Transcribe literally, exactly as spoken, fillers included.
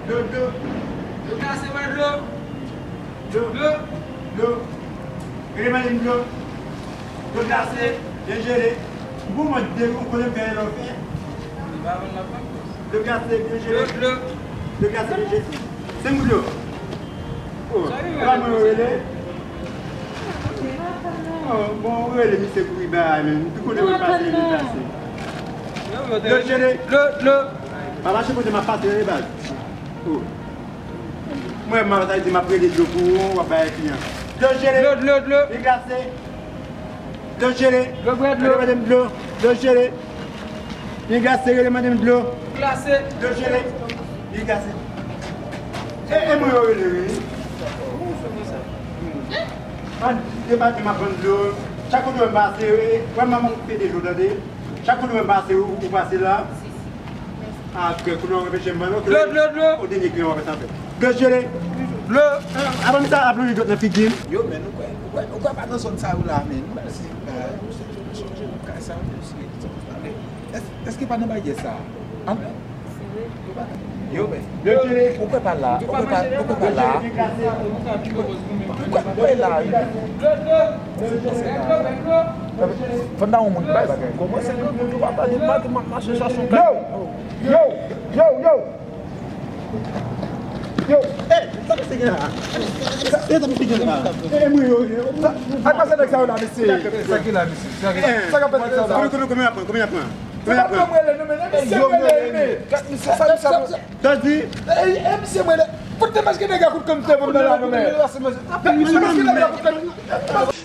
Dlo, dlo. Dlo glase, mwen dlo. Dlo. Dlo. Dlo. Rele madanm dlo. Dlo glase, byen jele. Ou bon mwen de ou konnen fè lò fè. Dlo glase, byen jele. Dlo, dlo. Dlo glase, byen jele. Senk goud dlo. Oh, pa mwen rele. Oh, bon, ou rele misye kouri bay men. Ou pi konnen mwen pase, mwen pase. Dlo jele. Dlo, dlo. Pa mache kote m ap pase, rele baz. Oh. Mwen, m ap di m ap rele dlo pou ou, w ap bay fi an. Dlo jele. Dlo, dlo, dlo. Byen glase. Dlo jele. Dlo bwè, dlo. Rele madanm dlo. Dlo jele. Byen glase, rele madanm dlo. Glase. Dlo jele. Byen glase. E, e mwen yo rele, wi. An, de maten m ap vann dlo. Chak kote w wè m pase, wi. Wè m manman pede dlo, tande. Chak kote w wè m pase, ou, ou pase la. A, frè, kounye a w reflechi m, mwen, ok. Dlo, dlo, dlo. O dènye kliyan w ap fè sa fè. Dlo jele. Dlo. Avan m sa ap lonje dwèt nan figi m. Yo, men, ou kwè, ou kwè, ou kwè pa nan zòn sa yo la, men. Ou wè se, euh, se, se, se, se, kay sa, men, se, se, se, men, èske, èske pa nan baryè sa? An? Yo, men. Dlo jele. Ou kwè pa la, ou kwè pa, ou kwè pa la. Ou kwè, ou kwè la, wi. Fò n ta yon moun ki bay bagay. Kòman se granmoun yo pa pale, pa di m ap mache chache yon kay. Yo! Yo! Yo! Yo! Yo! Eh, sa misye gen la? Eh, sa misye gen la? Eh, mwen yo, yo. Ak pase nèg sa yo la, mesye. Sa ki la, mesye? Sa ki la? Sa k ap fèt nèg sa yo la? Konbyen, konbyen, konbyen y ap pran? Konbyen y ap pran? Konbyen y ap pran? Sa pa mwen rele, non, men, men, misye rele, men. Gad misye, sa, sa, sa. Sa di? Eh, eh, misye mwen, fout te maske nèg a kout kanntè pou m nan la, non, men. Fout te maske nèg a kout kanntè.